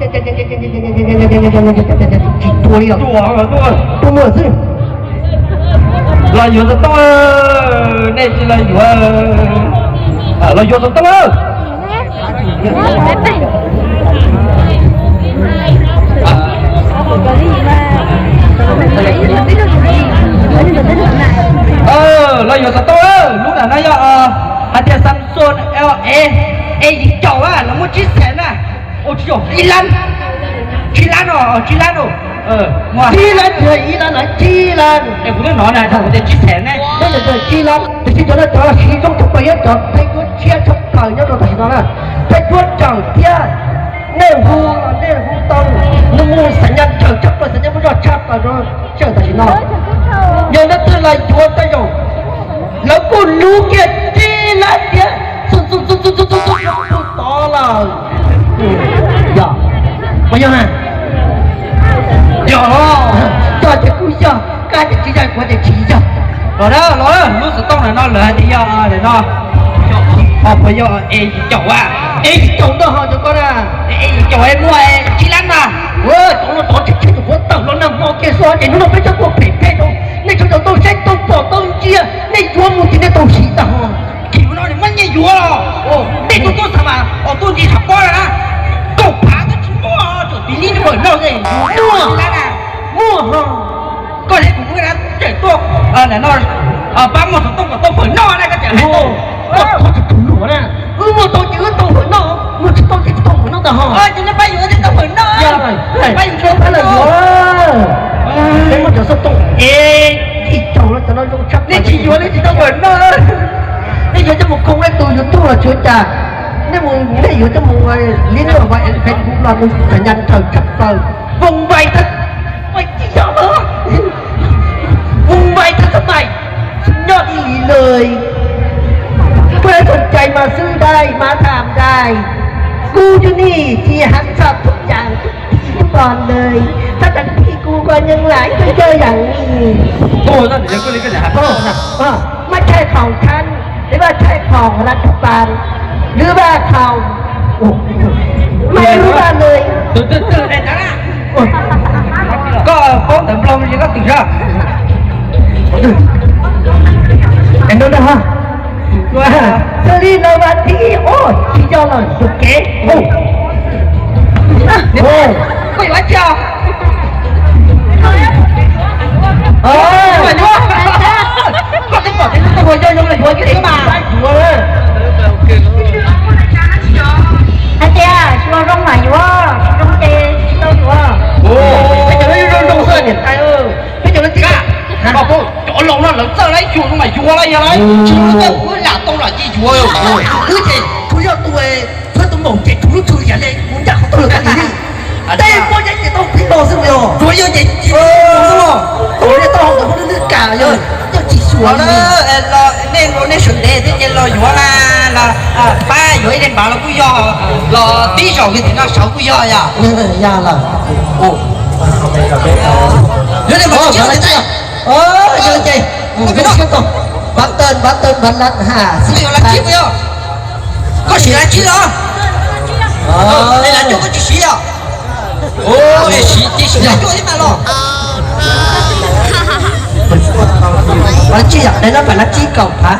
Tsis tua li os, tua muag xwb. Los yuav xov tooj, nej tsis los yuav, los yuav xov tooj. Los yuav xov tooj, lub ntawm no yog hais tias Samsung L A E yim caum a, lawv muaj tsib xees na. Ua tsis yog ib lab, tsib lab no, tsib lab no, tsib lab, ib lab no tsib lab. Es kuv twb hnov na, kuv tias tsib xees ne. Tsib lab, tiam sis cov no cov siv zoo tshaj plaws yog cov thaij duab tshiab tshaj plaws nyob rau tam sim no na. Thaij duab tsawm thiab nej hu los nej hu tau, nws mus xav nyas tsawm tshaj plaws, xav nyas muaj zog tshaj plaws rau sij hawm tam sim no. Yog leej twg los yuav tej zaum lawv kuj lub kiag tsib lab thiab txug tod lawm. Yog, puas yog na? Yog, yog ces kuj yog, koj tias tsis yog kuv tias tsis yog. Los na, los lub xov tooj ntawm no lawv hais tias yog ntawm no, puas yog E yim caum a? E yim caum ntag ho cov koj na. E yim caum es muaj tsib lab na. Cov no tov tsis tsheb tus qhuav tawm los nag hmo kiag xwb ces hnub no peb cov tuaj phem phem rau nej sawv daws tau saib tau pom tau ntsia, nej yuav mus ces nej tau siv tag ho. Khib no nws muaj nyiaj yuav los. Tej tuaj tuaj txog mas os tuaj ntsis tshav pob na, kaum phav twb tsis muaj, tsuas tiv lib rau pawg noj xwb. Muaj, muaj ho. Koj thiab kuv muab na tseem tuaj ntawm no pab muag xov tooj kom tau pawg noj na, koj tseem hais tau. Koj thov tsis tau luag na, wb muag tau ces wb tau pawg noj, muag tsis tau ces tsis tau pawg noj ntag ho. Ces nej pab yuav thiaj tau pawg noj. Pab yuav, pab yuav, peb muab cov xov tooj es ib tsaug no cov no zoo tshaj, nej tsis yuav nej tsis tau pawg noj. Nej yuav coj mus khoo nej tus YouTube los tsis ua cas, nej mus nej yuav coj mus li nej ua Facebook los nws txawm nyas ntshaw tshaj plaws. Vòng vay thật, mày chỉ cho nó, vòng vay thật, thật mày, nho đi lười. Quê thuần chay mà xứ đây mà tham đây. Gu Juni chỉ hẳn sập thuốc chàng thuốc thì thuốc còn đời. Thất tật thì gu coi nhân lại tôi cho rằng gì. Ôi, nó để cho cái này hả? Ờ, ờ, mà chạy phòng thân. Hรือว่าใช่ของรัฐบาล หรือว่าของ ไม่รู้ว่าเลย Koj paub ntawv Nplog li koj twm zog. Es no na ha. Xws li no mas tib, tsis yog los tus kev. Koj yuav ib tsi os? Koj twb pom tias tus tuaj ua yog zoo los yuav kiag mas. Hais tias tsis ua zoo mas yuav, tsis zoo ces tsis tau yuav. Peb cov no zoo zoo xwb niam tais. Peb cov no tib, cov laus no lawv txawj lawm, yuav zoo mas yuav lawm, yog lawm tsis zoo txawj kuv lam tau los ces yuav. Wb ces tsuas yog tus, tsuas tus maum ces tsuas lub tshwm yam li kuv ncaj qhov twg los tau li. Tej pob zeb ces tau phim los xwb yog. Tsuas yog ces, tau hauv ntawm peb lub nws kam yog, yog tsis xyuas li. Nej, nej sawv ntev thiab ces los yuav na, los pab yuav ib leeg npav los kuj yog, los tib zaug li tim no sawv kuj yog yog. Yog lawm. Yuav leej npav los tsis yog. Yog ces, npav tawg, npav tawg, npav lab ha, xib lab. Koj siv lab tsib los? Lab cuaj koj tsis siv os? Siv, siv lab cuaj thiab mas los. Lab tsib yom, lab tsib kaum phav.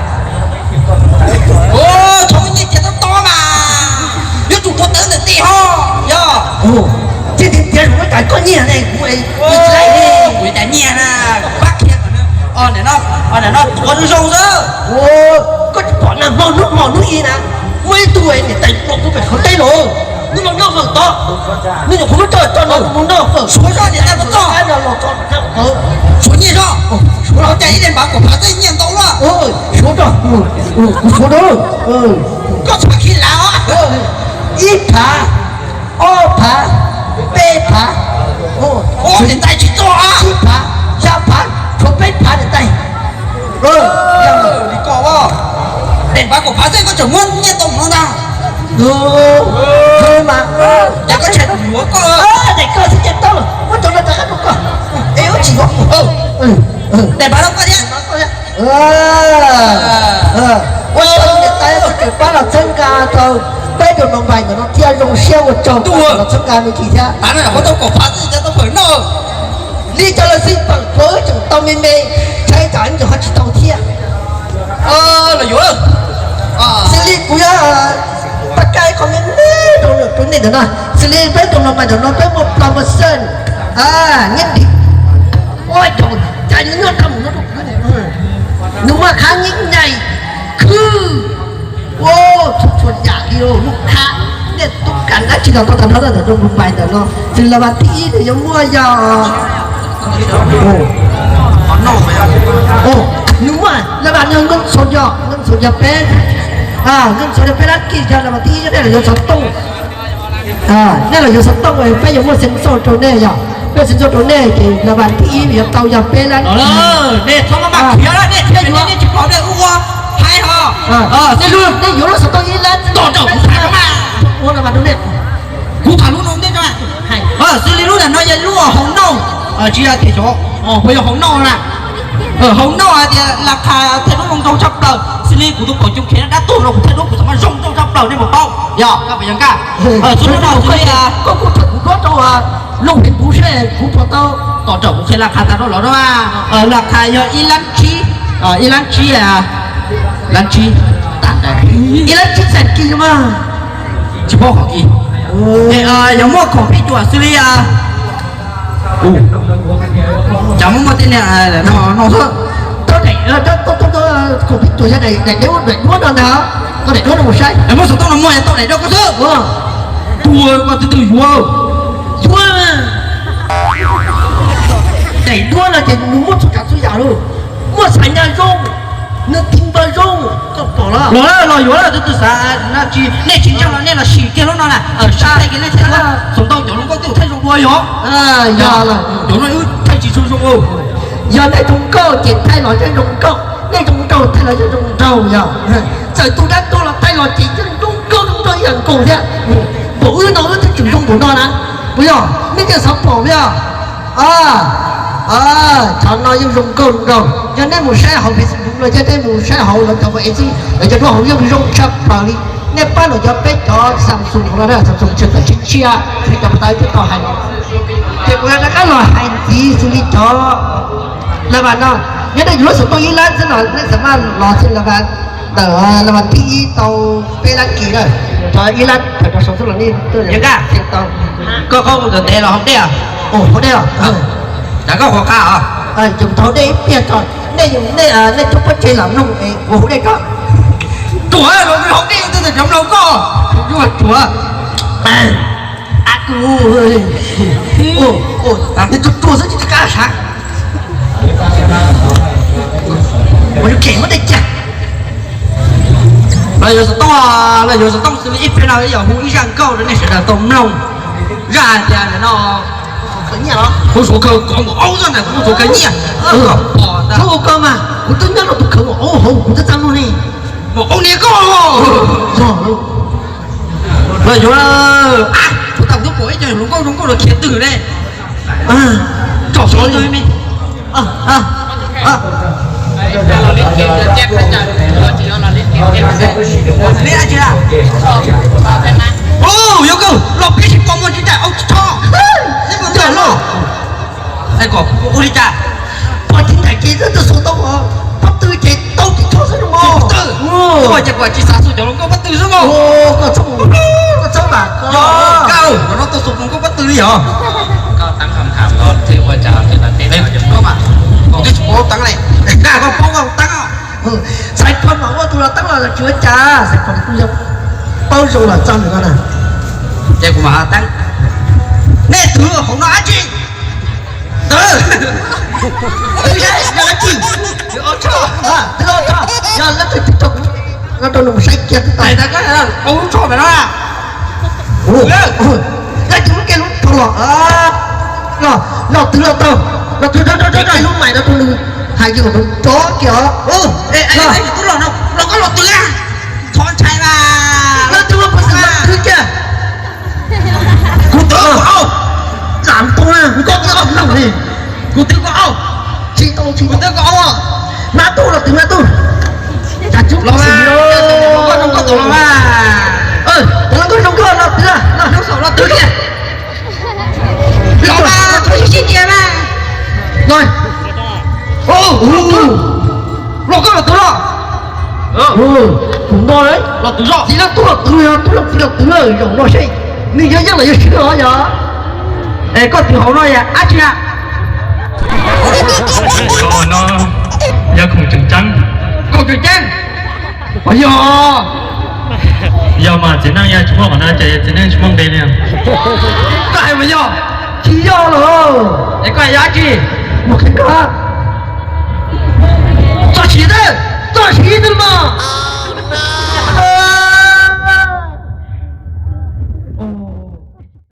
Txhob nyiaj tiag tob tob mas, yuav tsum tua tawv ntawm tej ho. Yog. Tsis tiag tiag, kuv muab cais koj nyiaj ne, kuv, kuv li cas nyiaj na, koj pab qhia kom nws, ntawm no, ntawm no tuav zoo zoo xwb. Koj tsis pom nag hmo hnub hmo hnub ib na, muaj ib tug niam tais los puag pem qhov teb los, nws los noj fawm tod, nws nyuam qhuav muab coj tso nws mus noj fawm. Suav zoj niam tais los txog, suav nyiaj zoj, suav los cas ib leeg npav kaum phav tej nyiaj ntau luaj. Suav zoj, kuv suav rau. Koj txhob khi lav os. Ib phav, ob phav, peb phav, niam tais tsis txog, tsib phav, xya phav, tshuav peb phav niam tais. Li koj, niam npav kaum phav xwb koj tseem muab nyiaj tau no ntag. Mas, ces koj tseem yuav koj, ces koj xwb ces tau, muab cov no rov qab rau koj. Es ua tsis yuav. Niam npav rau koj thiab. Ua tsaug niam tais koj tseem pab los txhawb nqa rau peb rau no npais ntawm no thiab, zoo siab ua tsaug los txhawb nqa me ntsis thiab. Li cov lawv xij pam kuv tseem tau me me, tshaib tsam ntsis ho tsis tau thiab. Xws li kuv yuav pab kaib qhov me me rau nej ntawm no, xws li peb rau no npais ntawm no peb muaj promotion nyiaj dim, ua cas nws nyob rau mus no, nws muaj khab nyiaj nyaim khwb, ua txhua txhua yam li lub khab, nej tub kam dab tsi los tau tag nrho ntawm rau npais ntawm no. Xws li las vas thib ib nws yuav muaj yog nws muaj las vas nws nkauj txhua yog, nkauj txhua yog peb, nkauj txhua yog peb lab kis yog las vas thib ib, nej los yuav xov tooj, nej los yuav xov tooj peb yuav muaj xeev xauj rau nej yog, peb xeev xauj rau nej ces las vas thib ib yuav tau yog peb lab kis. Nej txhob maj maj khiav, nej khiav yuav nej tsis pom nej ua haib ho. Nej yuav lub xov tooj ib lab tom rau kuv tham no mas, ua las vas rau nej. Kuv tham lub no ntej, xws li lub ntawm no yog lub hauv no, tsis yog tias xyov puas yog hauv no na. Hauv no hais tias las khas thiaj duab zoo nraug tshaj plaws, xws li kuv tus pom coob khiav dab tuag los kuv thiaj duab kuv txawm muaj zoo nraug tshaj plaws nej puas paub yog koj puas yog nkaj. Xws li no xws li koj kuj tham kuv duab rau Looj Heev kuv seb kuv puas tau tom raws kuv qhia las khas tag nrho los na. Las khas yog ib lab tsib, ib lab tsib, lab tsib, ib lab tsib txais kis mas tsis paub qhov kis. Yog muaj khoom pib cuam xws li cas muaj muaj tej niag no xwb. Khoom pib cuam yog daim, daim duab, daim duab no ntag. Koj daim duab no mus saib, muaj xov tooj no muaj tau daim duab koj xwb. Tua koj twb twg yuav, yuav daim duab no ces nws muaj txhua tsav txhua yam lauj. Muaj xaiv nyaj zoo, nws tiv npawg zoo, koj pom los? Los los yuav twb twg xav, nej tsis ntseeg los nej los sim kiag lub no na, sim kiag nej thiaj xav ntau cov hluas nkauj twb thaij zoo dua yog. Yog cov no wb thaij tsis tshua zoo. Yog nej zoo nkauj ces thaij los yeej zoo nkauj, nej zoo nraug thaij los yeej zoo nraug yog. Txawm tus dab tuag los thaij los ces yeej zoo nkauj zoo nraug ib yam nkaus thiab. Npaum wb no wb twb tseem zoo npaum no na, puas yog? Nej thiaj xav pom yog. Cov no yeej zoo nkauj zoo nraug, yog nej mus saib hauv Facebook los yog nej mus saib hauv lawv cov Facebook, lawv cov duab hauv yeej zoo tshaj plaws li. Nej pab los cov peb cov Samsung hauv no, Samsung tseem tawm tshiab tshiab, xws li cov pas tas twb tau hais. Ces kuv rov qab los hais ntxiv xws li cov las vas no, yog nej yuav lub xov tooj ib lab xwb no nej xam maj los xwb las vas, ntawm las vas thib ib tau peb lab kis na, cov ib lab tawm rau saud xwb los nej tuaj. Koj qhov mus ntawm ntev los hauv dej? Hauv dej os. Cas koj qhuas qab os? Ces tau hauv dej ib pliag tso, nej, nej cov pob tseg lam mloog es ua hauv dej tso. Ruam los hauv dej twb tsis mloog koj. Ruam, ruam. Ab, kuv, nej ruam ruam xwb tsis tsis qab sav. Ua yuav kem muab dej cia. Los yuav xov tooj, los yuav xov tooj xws li ib pliag no yog hu ib zaj nkauj rau nej sawv daws tau mloog. Zaj hais tias no, kuv suav kawg kov npaum aub xwb na, kuv suav kawg nyiaj. Koj ua koj mas, kuv twb nyob rau tus khawv npaum aub hauv kuv twb txaj muag ne. Npaum aub niag koj. Los yuav, kuv tau kuv twb pom ib co hluas nkauj zoo nkauj los khiav twg ne. Tsom xov li me. Yuav kawg los peb tsis pom muaj tsis daim aub tsis tso. Coj los. Kom ua li cas? Pom tsis daim ces twb tau xu tau pob tw ces tau tsis tshua xwb no. Pob tw. Ua cas kom tsis xav xu cov hluas nkauj pob tw xwb no. Koj txhob, koj txhob mas. Koj no tau xu hluas nkauj pob tw li os. Koj tsis paub teeb li. Koj paub koj teeb. Xaiv phom mas ua tus los teeb los tsis ua cas, xaiv phom kuj yog paub zoo los txog nws no na. Ces kuv mam teeb. Nej twv hauv no dab tsi? Twv, yog dab tsi? Twv ob tshoj, twv ob tshoj, yog leej twg twv rau kuv, no rau nws mus saib kiag twb tau. Ua lub tshoj ntawm no. Leej twg muab kiag lub tshoj los, los twv los tau, los twv rau lub mais no rau nws hais kiag kom rov kiag os. Twb los no los koj los twv, thov ntshai mas. Leej twg muab phom xwm los twv kiag. Kuv twv koj ob, lam tau na, kuv twv koj ob, kuv twv koj ob, tsis tau, tsis tau, kuv twv koj ob, hnav tuj los twv hnav tuj. Cas tub los mas, koj tau los mas. Cov hluas nkauj Los, los koj los twv los. Kuv no, los twv los, txiv no tub los twv, tub los txiv los twv zaum no seb nws yog yeej los yog swb os yog. Es koj twv hauv no yog dab tsi na? No yog khoom tseem ceeb. Khoom tseem ceeb? Yog, yog mas txiv neej yog tsis muaj qhov no ces txiv neej tsis muaj nqi li. Koj hais mas yog. Tsis yog los? Es koj hais yog dab tsi? Mus qhia koj. Txoj siv, txoj siv twg mas.